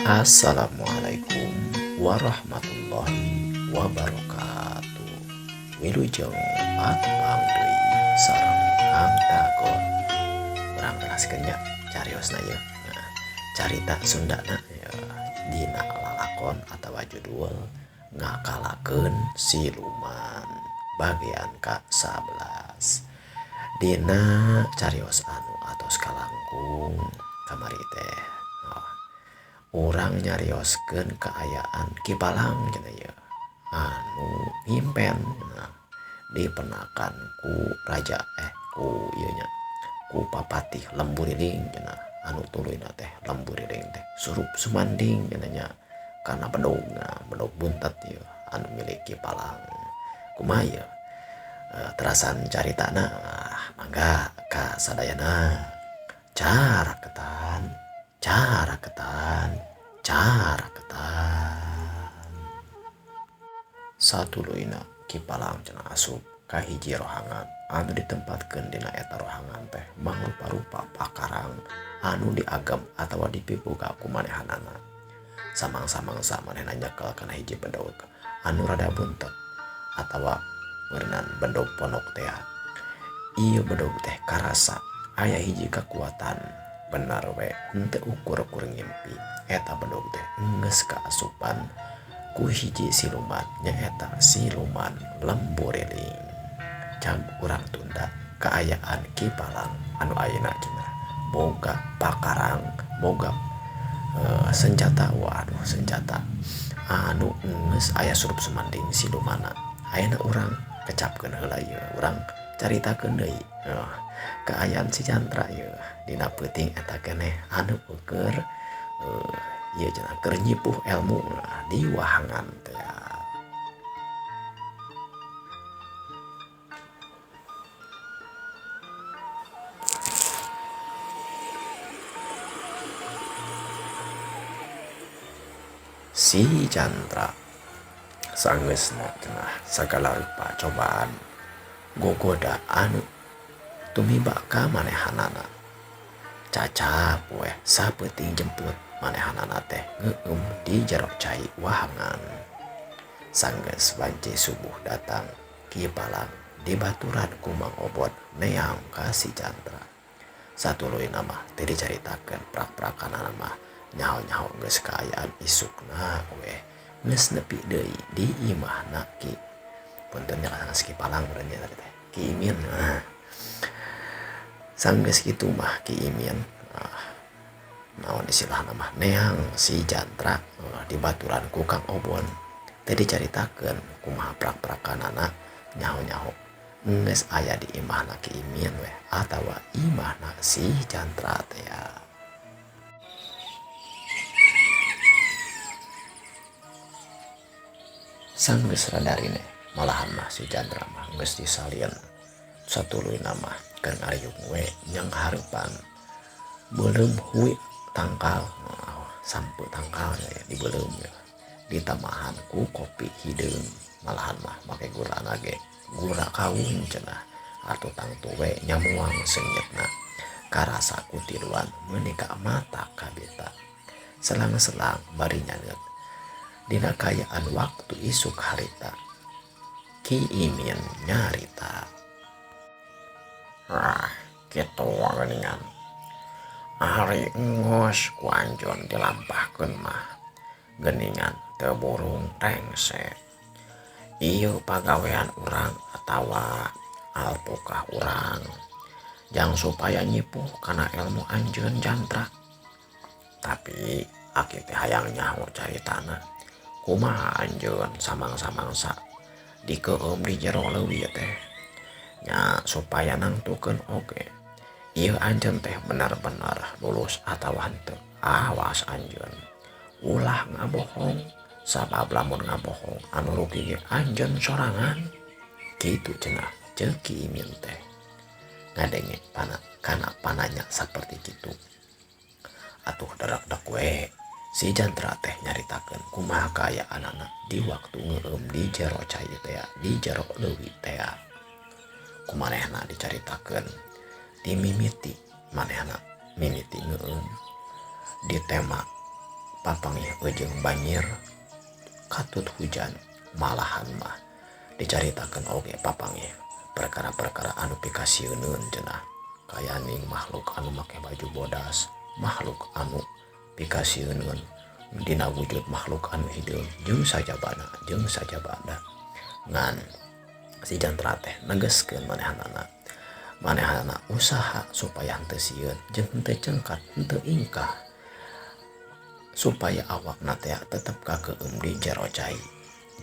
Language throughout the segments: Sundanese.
Assalamualaikum warahmatullahi wabarakatuh. Wilujeng patepang deui sareng Kang Dagor. Urang teraskeun nya cariosna ieu. Nah, carita Sundana ya, dina lalakon atawa judul Ngakalakeun Siluman bagian ka-11. Dina carios anu atos kalangkung kamari teh oh, urang nyarioskeun kaayaan Ki Palang cenah ieu anu ngimpen nah, dipenakan ku raja ku ieu nya ku papatih Lemburiling cenah anu tuluyna teh Lemburiling teh surup sumanding cenah nya kana bedogna bedog buntet ieu anu milik Ki Palang. Kumaha ieu terasan caritana mangga ka sadayana caraketan caraketan caraketan. Satuluyna Ki Palang cenah asup ka hiji rohangan anu ditempatkeun dina eta rohangan teh mangrupa-rupa pakarang anu diagem atawa dipiboga ku manehanana. Samang-samangsa manehna nyekel kana hiji bedog anu rada buntet atawa meureunan bedog pondok teh. Ieu bedog teh karasa aya hiji kakuatan bener we henteu ukur kur ngimpi eta bedog teh enggeus kaasupan ku hiji siluman nyaeta siluman Lemburiling. Cag urang tunda kaayaan Ki Palang anu ayeuna cenah boga pakarang boga senjata waduh senjata anu enggeus aya surup sumanding silumana. Ayeuna urang kecapkeun heula ieu urang caritakeun deui kaayaan si Cantra ieu dina peuting eta keneh anu keur ieu cenah keur nyipuh ilmu di wahangan teh. Si Cantra sanggeusna cenah sagala rupa cobaan gogoda anu tumiba ka manehanana. Cacap weh sapeuting jemput manehanana teh ngeueum di jero cai wahangan. Sanggeus wanci subuh datang Ki Palang dibaturan ku Mang Obot neang ka si Cantra. Satuluyna mah teu dicaritakeun prak-prakanana mah nyaho-nyaho geus kaayaan isukna weh geus nepi deui di imahna Ki. Punten nya sanes Ki Palang meureun nya tadi teh Ki Imin. Nah, sanggeus kitu mah Ki Imin naon istilahna mah neang si Cantra dibaturan ku Kang Obon. Teu dicaritakeun kumaha prak-prakanana nyaho-nyaho geus aya di imahna Ki Imin weh atawa imahna si Cantra teh. Sanggeus radarine malahan mah si Cantra mah geus disalieun. Satuluyna mah keur ngariung we nyang hareupan beuleum hui tangkal sampe tangkal ya dibeuleum ya ditamahan ku kopi hideung malahan mah make gurana ge gura kawung cenah atuh tangtu we nyamuang seungitna karasa ku tiluan meuni ka mata kabita. Selang-selang bari nyaneut dina kaayaan waktu isuk harita Ki Imin nyarita. Ah, kitu geuningan. Ari enggeus ku anjeun dilampahkeun mah geuningan teu burung rengse. Ieu pagawean urang atawa alpukah urang jang supaya nyipuh kana ilmu anjeun Cantra. Tapi aki teh hayang nyaho caritana kumaha anjeun samang-samangsa dikeueum di jero leuwi teh nya supaya nangtukeun oge ieu anjeun teh bener-bener lulus atawa henteu. Awas anjeun ulah ngabohong sabab lamun ngabohong anu rugi ge anjeun sorangan. Kitu cenah ceuk Ki Imin teh ngadenge kana pananya saperti kitu. Atuh darak-dak we si Cantra teh nyaritakeun kumaha kaayaanana di waktu ngeueum di jero cai teh di jero leuwi teh. Kumanehna dicaritakeun ti mimiti manehna mimiti ngeueum ditema papanggih jeung banjir katut hujan malahan mah dicaritakeun oge papanggih perkara-perkara anu pikasieuneun cenah kayaning makhluk anu make baju bodas, makhluk anu pikasieuneun dina wujud makhluk anu hideung jeung sajabana jeung sajabana. Ngan si Jantra teh negeskeun manehanana, manehanana usaha supaya henteu sieun jeung henteu cengkat henteu ingkah supaya awakna teh tetep kakeueum di jero cai.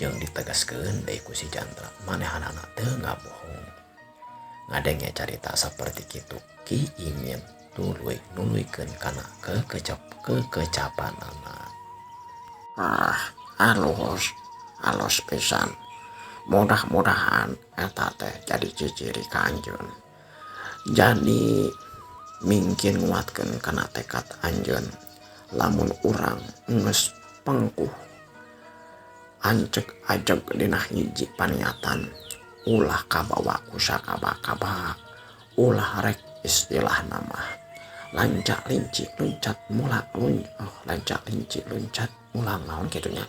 Jeung ditegaskeun deui ku si Jantra manehanana teu ngabohong. Ngadenge carita saperti kitu Ki Imin tuluy nuluykeun kana kekecapanana. Ah, alus, alus pisan. Mudah-mudahan eta teh jadi ciciri ka anjeun. Jadi mingkin nguatkeun kana tekad anjeun lamun urang geus pengkuh ancek ajeg dina hiji paniatan ulah kabawa ku sakaba-kaba, ulah rek istilahna mah lancak linci loncat mula lancak linci loncat mulang naon kitu nya.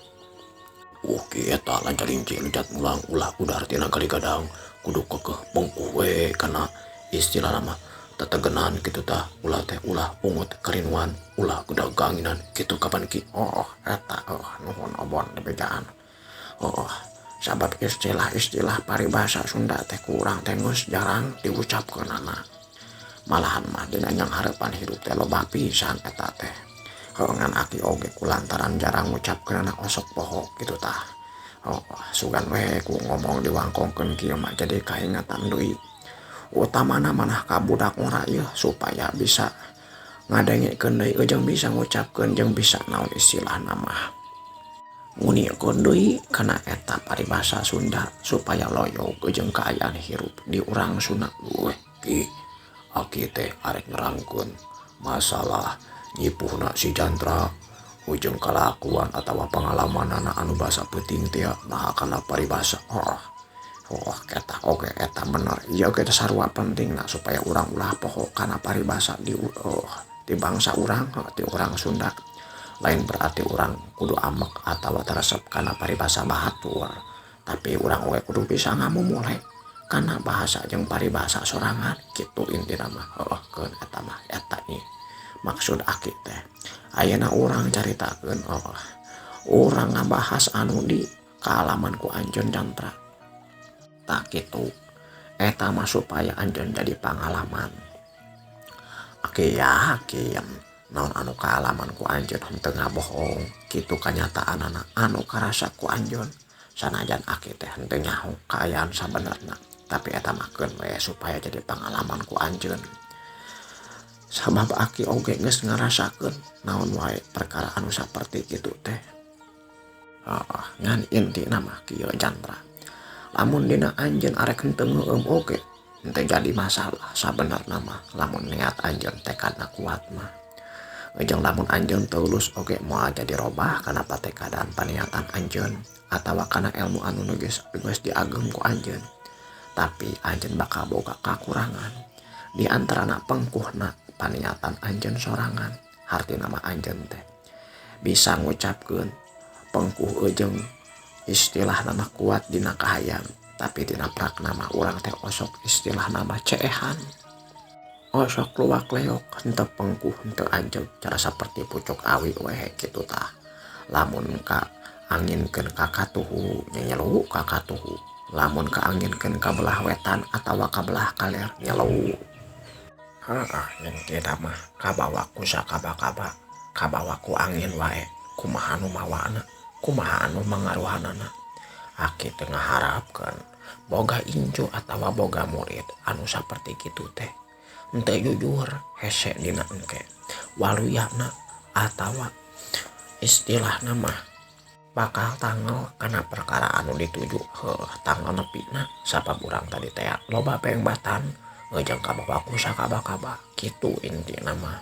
Kieu eta lancak linci loncat mulang ulah udar tina kali gadang kudu kekeh pengkuh we kana istilahna mah tetegenan kitu tah, ulah teh ulah pungut karinuan ulah gedaganginan kitu kapan ki. Oh eta oh nuhun obon dibejaan. Oh sabab istilah-istilah paribasa Sunda teh kurang teh geus jarang diucapkeunana. Malahan mah dina nyanghareupan hirup teh loba pisan eta teh. Heuh ngan aki oge kulantaran jarang ngucapkeunana osok poho kitu tah. Oh sugan we ku ngomong diwangkongkeun kieu mah jadi kaingatan deui. Utamana manah ka budak ngora ieu supaya bisa ngadengekeun deui jeung bisa ngucapkeun jeung bisa naon istilahna mah. Ngunikeun deui kana eta paribasa Sunda supaya loyog jeung kaayaan hirup di urang Sunda. Weh ki aki teh arek nerangkeun masalah nyipuhna si Jantra ujung kalakuan atawa pengalamanana anu basa peuting teh nah kana paribasa. Oh, oh eta oge eta bener. Ieu oge sarua pentingna supaya urang ulah poho kana paribasa di oh, di bangsa urang, di urang Sunda. Lain berarti urang kudu amek atawa teresep kana paribasa bahatur, tapi urang oge kudu bisa ngamumule kana bahasa jeung paribasa sorangan kitu intina mah. Heuh keun eta mah eta nih maksud aki teh. Ayeuna urang caritakeun oh, urang ngabahas anu di kaalaman ku anjeun Jantra. Tak kitu eta mah supaya anjeun jadi pangalaman. Aki yakin naon anu kaalaman ku anjeun henteu ngabohong kitu kanyataanana anu karasa ku anjeun. Sanajan aki teh henteu nyaho kaayaan sabenerna, tapi eta mah keun we supaya jadi pangalaman ku anjeun. Sabab aki oge geus ngarasakeun naon wae perkara anu saperti kitu teh. Heeh, ngan intina mah kieu Jantra. Lamun dina anjeun arek henteu ngeueum oge henteu jadi masalah sabenerna mah lamun niat anjeun tekadna kuat mah. Jeung lamun anjeun tulus oge moal jadi robah kana patekadan paniatan anjeun atawa kana ilmu anu geus diagem ku anjeun. Tapi anjeun bakal boga kakurangan di antarana pengkuhna paniatan anjeun sorangan. Hartina mah anjeun teh bisa ngucapkeun pengkuh jeung istilah nama kuat dina kahayang, tapi dina prakna mah urang teh osok istilah nama ceehan. Osok luwak leok henteu pengkuh henteu anjeun cara saperti pucuk awi we kitu tah. Lamun ka anginkeun ka katuhu nyelu ka katuhu, lamun ka anginkeun ka belah wetan atawa ka belah kaler nyelu. Heeh, intina mah kabawa ku sakaba-kaba, kabawa ku angin wae, kumaha nu mawana, kumaha anu mangaruhanana. Aki teh ngaharapkeun boga incu atawa boga murid anu saperti kitu teh. Henteu jujur hese dina engke waluyana atawa istilahna mah bakal tanggal kana perkara anu dituju. Heuh tanggal nepina sabab urang tadi teh loba pengbatan jeung kabawa ku sakaba-kaba kitu intina mah.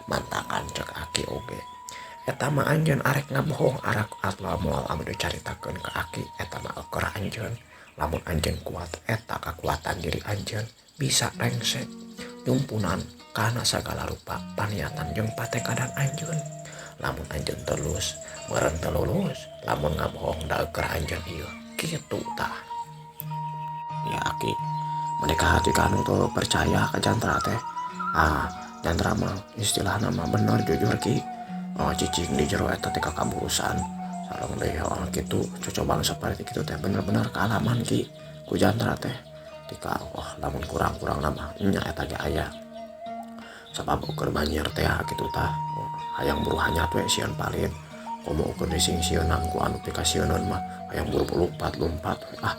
Mantakan cek aki oge eta mah anjeun arek ngabohong arek atawa moal anu dicaritakeun ka aki eta mah keur anjeun. Lamun anjeun kuat eta kakuatan diri anjeun bisa rengse nyumpunan kana sagala rupa paniatan jeung patekadan anjeun. Lamun anjeun teu lulus meureun teu lulus, lamun ngabohong da eukeun anjeun ieu kitu tah. Ya aki mereka hati kanu tuh percaya ke Jantra teh. Ah, Jantra mah istilahna mah bener jujur ki. Oh, cicing di jero eta teh kakaburusan sareng deui, oh, kitu cocobaan seperti kitu teh bener-bener kaalaman ki ku Jantra teh. Tika oh lamun kurang-kurang nama nya eta ge aya. Sabab ukur banjir teh kitu tah. Oh, hayang buru hanyat we sieun palid. Komo ukur disingsieunan ku anu pikasieun mah hayang buru lompat-lompat we. Ah,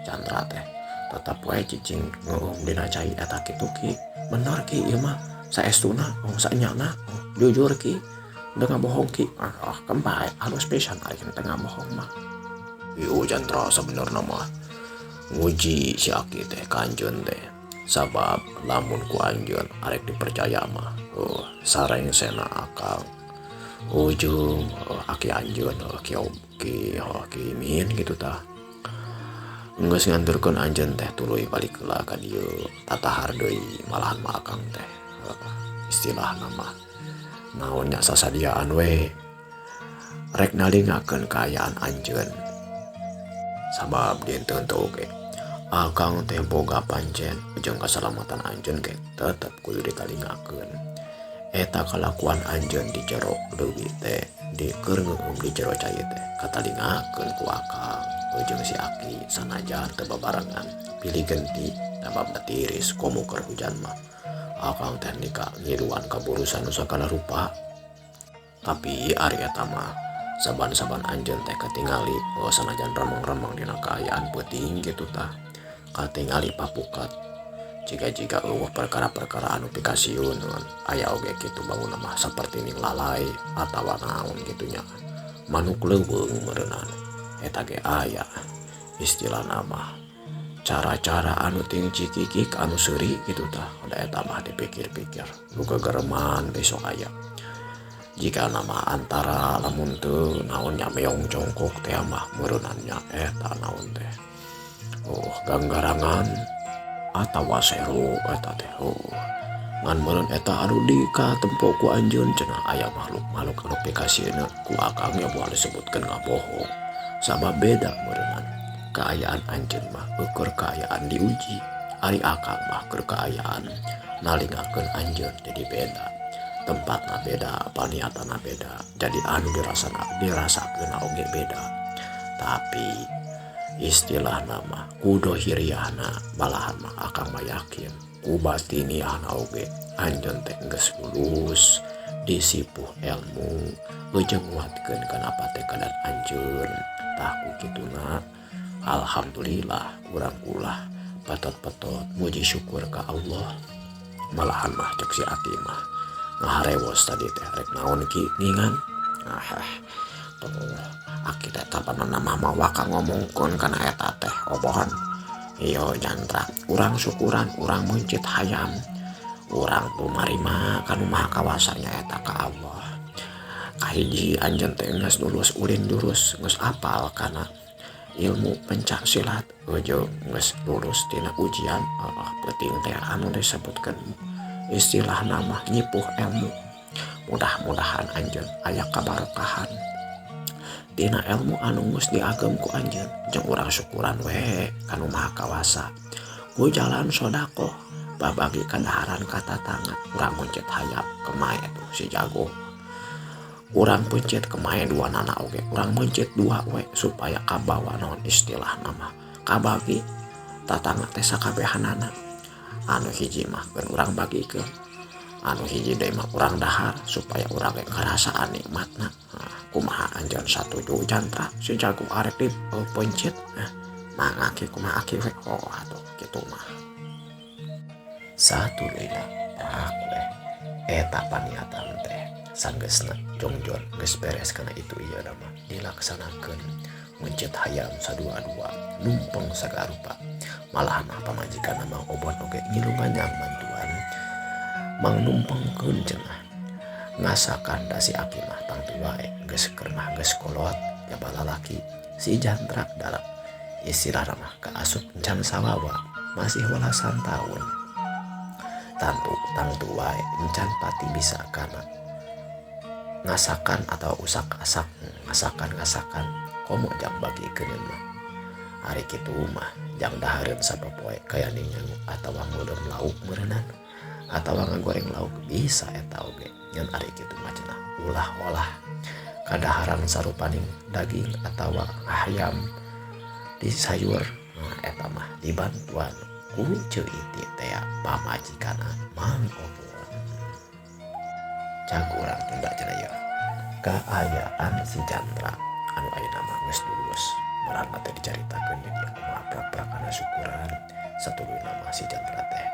Jantra teh tetep we cicing ngeueum dina cai eta kitu ki. Bener ki ieu mah saestuna, oh, saenyana, oh, jujur ki. Teu ngabohong ki. Ah, kembae halus pisan aing teu ngabohong mah. Ieu Jantra sabenerna mah nguji si aki teh ka anjeun teh. Sabab lamun ku anjeun arek dipercaya mah, oh, sarengsena akang. Ujung, oh, aki anjeun, oh, ki ki, oh, ki min gitu tah. Geus nganturkeun anjeun teh tuluy balik heula ka dieu tatahar deui malahan mah akang teh. Istilahna mah naon nya sasadiaan we rek nalingakeun kaayaan anjeun. Sabab dinten teu oge akang teh boga pancen jeung kasalamatan anjeun ge tetep kudu ditalingakeun. Eta kalakuan anjeun di jero leuwi teh di keur ngeueum di jero cai teh katalingakeun ku akang jeung si aki sanajan teu babarengan pilih genti sabab tiris komo keur hujan mah. Akang teh nika ngiluan kaburusan nu sagala rupa. Tapi ari eta mah saban-saban anjeun teh katingali, oh, sanajan remeng-remeng dina kaayaan peuting kitu tah katingali papukat. Jiga-jiga eueuh perkara-perkara anu pikasieun aya oge kitu bangunna mah saperti ning lalai atawa naon kitu nya. Manuk leuweung meureunana eta ge aya istilahna mah cara-cara anu ting cikikik anu seuri kitu tah. Da eta mah dipikir-pikir nu gegereman besok aya. Jika nama antara lamun teu naon nya meong jongkok teh mah meureunana nya eta naon teh. Oh, ganggarangan atawa seru eta teh. Oh, ngan meureun eta anu di katempo ku anjeun cenah aya makhluk-makhluk anu pikasieun ku akang nya moal disebutkeun ngabohong. Sabab beda meureunana kaayaan anjeun mah ukur kaayaan diuji, ari akang mah keur kaayaan nalingakeun anjeun jadi beda. Tempatna beda, paniatana beda, jadi anu dirasakeun oge beda. Tapi istilahna mah kudo hiriahna malahan mah akang mah yakin ku batiniahna oge anjeun teh geus lulus disipuh ilmu jeung nguatkeun kana patekadan anjeun. Tah ku kituna alhamdulillah urang ulah patot-patot muji syukur ka Allah. Malahan mah cek si aki mah ngaharewos tadi teh rek naon ki ngingan. Ah, tuh aki teh tapanana mah mawa ka ngomongkeun kana eta teh obohan. Ieu Jantra urang syukuran urang meuncit hayam urang tumarima kanu maha kawasa nya eta ka Allah. Kahiji anjeun teh geus lulus ulin jurus geus apal kana ilmu pencak silat jeung geus lulus tina ujian. Peuting teh anu disebutkeun istilah nama nyipuh ilmu. Mudah-mudahan anjeun aya kabarokahan tina ilmu anu geus diagem ku anjeun jeung urang syukuran we kanu maha kawasa. Ku jalan sodakoh babagi kadaharan ka tatangga urang mencet hayam kemae tuh si jago. Urang pencet kemae dua nana oge urang mencet dua we supaya kabawa naon istilah nama kabagi tatangga teh sakabehanana. Anu hiji mah keun urang bagikeun, anu hiji deui mah urang dahar supaya urang ge ngarasaan nikmatna. Nah, kumaha anjeun satuju Jantra si jago arek di pencet. Nah, mangga ki kumaha aki we. Oh atuh kitu mah. Satu lila prak we eta paniatan teh sanggeusna jongjon geus beres kana itu ieu mah dilaksanakeun mencet hayam sadua-dua numpeng sagarupa. Malahan mah pamajikan Mang Obon oge ngilu nganyang bantuan mang numpengkeun cenah ngasakan da si aki mah tangtu wae geus keur mah geus kolot jaba lalaki si Jantra dalam istilahna mah kaasup can sawawa masih welasan taun. Tantu tangtu wae encan pati bisa kana Ngasakan atau usak-asak ngasakan-ngasakan komo jang bagikeun mah. Ari kitu mah jang dahareun sapopoe kaya ningang atawa ngeuleum lauk meureunan atawa ngagoreng lauk bisa eta oge. Ngan ari kitu mah cenah ulah olah kadaharan sarupaning daging atawa hayam di sayur. Nah eta mah dibantuan ku Ceu Iti teh pamajikanna Mang Obon. Cag urang tunda cenah ieu kaayaan si Jandra anu ayeuna mah geus lulus ngaranna teh dicaritakeun di dieu kumaha prak-prakana syukuran satuluyna mah si Jandra teh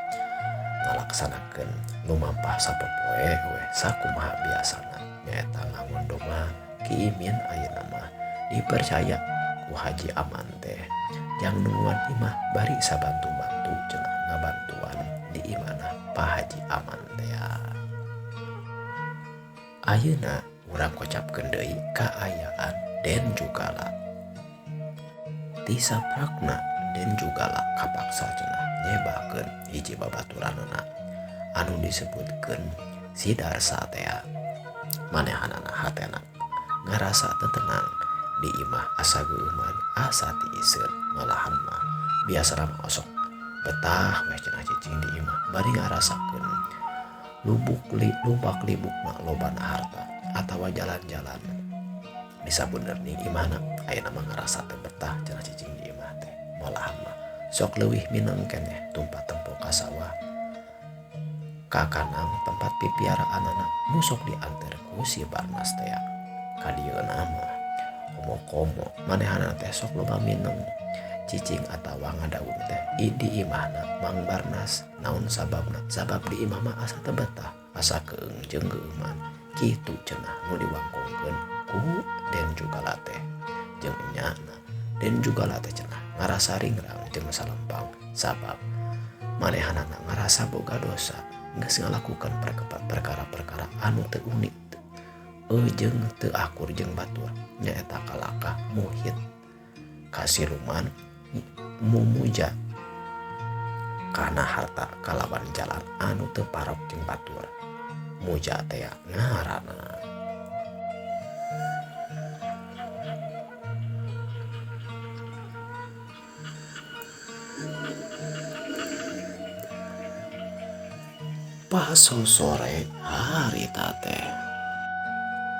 ngalaksanakeun lumampah sapopoe we sakumaha biasana nyaeta ngangon domba Ki Imin ayeuna mah dipercaya ku Haji Aman teh jang nungguan imah bari sabantu-bantu cenah ngabantuan di imahna Pak Haji Aman teh. Ayeuna urang kocapkeun deui kaayaan Den Jugala. Ti saprakna Den Jugala kapaksa cenah nyebakeun hiji babaturanna anu disebutkeun si Darsa teh. Manehanana hatena ngarasa teu tenang di imah asa geueuman asa tiiseun malahan mah biasa mah osok betah weh cenah cicing di imah bari ngarasakeun lubak libukna lobana harta atawa jalan-jalan bisa bener ning imahna ayeuna mah ngarasa teu betah cenah cicing di imah teh malahan mah sok leuwih mineng keneh tumpa tempo ka sawah ka kanang tempat pipiaraanana nu sok dianter ku si Barnas teh ka dieuna mah komo-komo manehana teh sok loba mineng cicing atawa ngadaun teh di imahna Mang Barnas naon sababna sabab di imah mah asa teu betah asa keung jeung geueuman kitu cenah nu diwangkongkeun ku Den Jugala teh jeung enyana Den Jugala teh cenah ngarasa ringrang jeung salempang sabab manehanana ngarasa boga dosa geus ngalakukeun perkara-perkara anu teu unik jeung teu akur jeung batur nyaeta kalakah muhit kasiluman mumuja kana harta kalawan jalan anu teu parok jeung batur muja teh ngaranna. Paso sore harita teh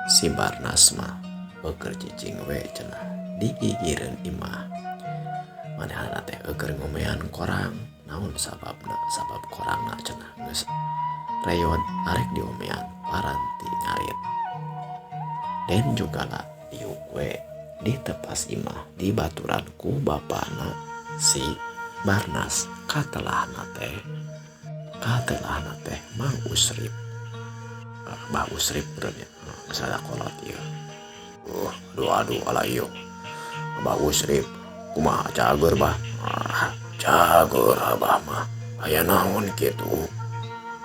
si Barnas mah eueur cicing we cenah di gigireun imah manehna teh eueur ngomean korang naon sababna sabab korangna cenah geus reyon arek diomean paranti ngarit. Den Jugala diuk we di tepas imah di baturan ku bapana si Barnas katelahna teh Mang Usrip. Bah Usrip meureun nya geus ada kolot ieu. Aduh aduh ala ieu. Bah Usrip kumaha cager bah? Cager abah mah. Aya naon kitu?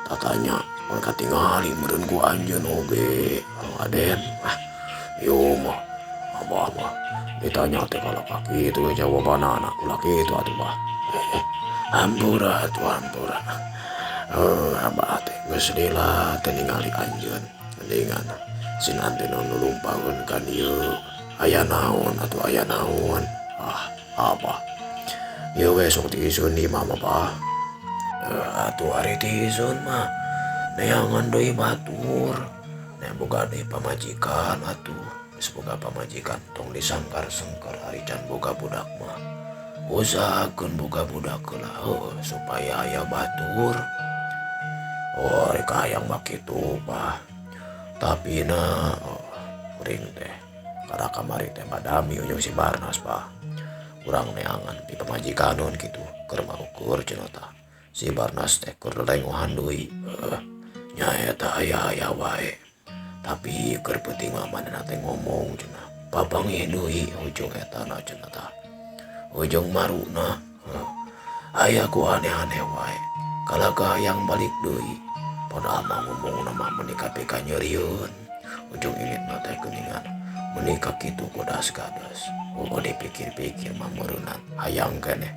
Tatanya mun katingali meureun ku anjeun oge. Aden ah ieu mah abah mah ditanya teh kalakah kitu jawabanana ulah kitu atuh bah. Hampura atuh hampura. Abah teh geus lila teh ningali anjeun mendingan sinanti nu lumpaeun ka dieu aya naon atuh aya naon ah abah ieu we sok tiiseun di imah mah bah. Atuh ari tiiseun mah neangan deui batur nya boga deui pamajikan atuh geus boga pamajikan tong disangkar-sangkar ari can boga budak mah usahakeun boga budak heula heuh supaya aya batur. Oh, rek hayang mah kitu bah. Tapi na kuring teh kada kamari teh badami jeung si Barnas bah. Urang neangan pi pamajikaneun kitu keur maukur cenah tah. Si Barnas teh keur lelengohan deui. Nya eta aya-aya wae. Tapi keur penting mah manehna teh ngomong cenah. Papanggih deui hujung etana cenah tah. Hujung maruna. Aya ku aneh-aneh wae. Kalakah yang balik deui padahal mah ngomongna mah meuni ka nyerieun ujung ilitna teh geuningan meuni ka kitu godas gadas oh dipikir-pikir mah meureunnan hayang keneh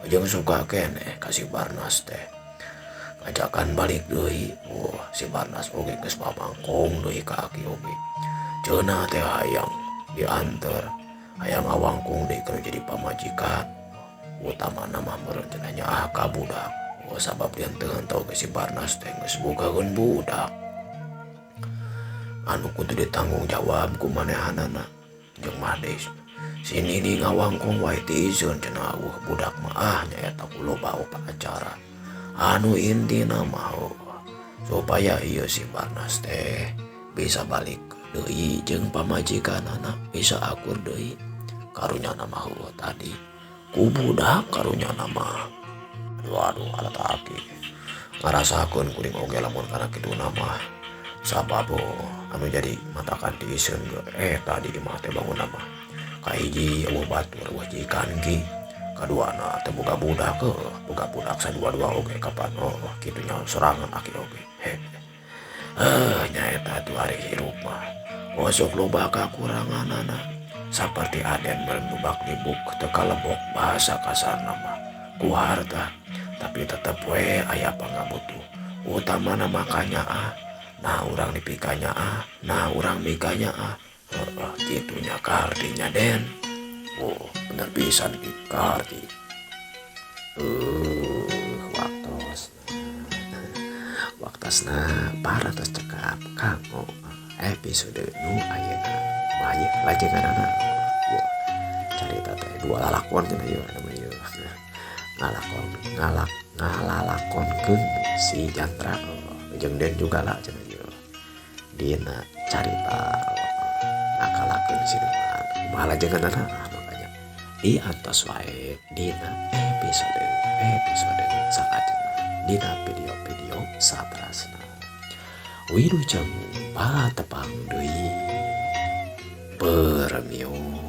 ujung suka keneh ka si Barnas teh Ngajakan balik deui. Wah, si Barnas oge geus mamangkong deui ka aki oge. Cenah teh hayang dianter, hayang ngawangkong deui kana jadi pamajikan. Utamana mah meureun cenah nyaah ka budak. Oh, sabab dianteun tau ge si Barnas teh geus bogakeun budak. Anu kudu ditanggung jawab ku manehanana jeung Mades. Si Nini ngawangkong wae teu izeun cenah eueuh budak mah ah nyaeta ku loba upacara. Anu intina mah supaya ieu si Barnas teh bisa balik deui jeung pamajikanana, bisa akur deui. Karunyana mah heueuh tadi ku budak karunyana mah. Aduh aduh alat aki ngarasakeun kuring oge lamun kana kituna mah. Sabab anu jadi matakan tiiseun ge tadi imah teh bangunna mah. Kahiji eueuh batur eueuh jikan ki. Kaduana teh boga budak heuh, boga budak sadua-dua oge kapan oh kitu nya sorangan aki oge. Heh nyaeta atuh ari hirup mah. Osok loba kakuranganana. Saperti Aden meureun lubak libuk teu kalebok bahasa kasarna mah ku harta, tapi tetep we aya pangabutuh. Utamana mah kanyaah, nah urang dipikanyaah, nah urang mikanyaah. Heeh kitu nya kahartinya Den. Oh, bener pisan ki kaharti. Waktosna parantos cekap kanggo episode nu ayeuna. Mah lajenganana ieu carita teh dua lalakon cenah ieu anu ieu. Ngalalakonkeun si Jantra jeung Den juga lah cenah ieu. Dina carita ngakalakeun siluman. Kumaha lajenganana makanya diantos wae dina episode salajengna dina video-video saterasna. Wilujeng patepang deui. Permios.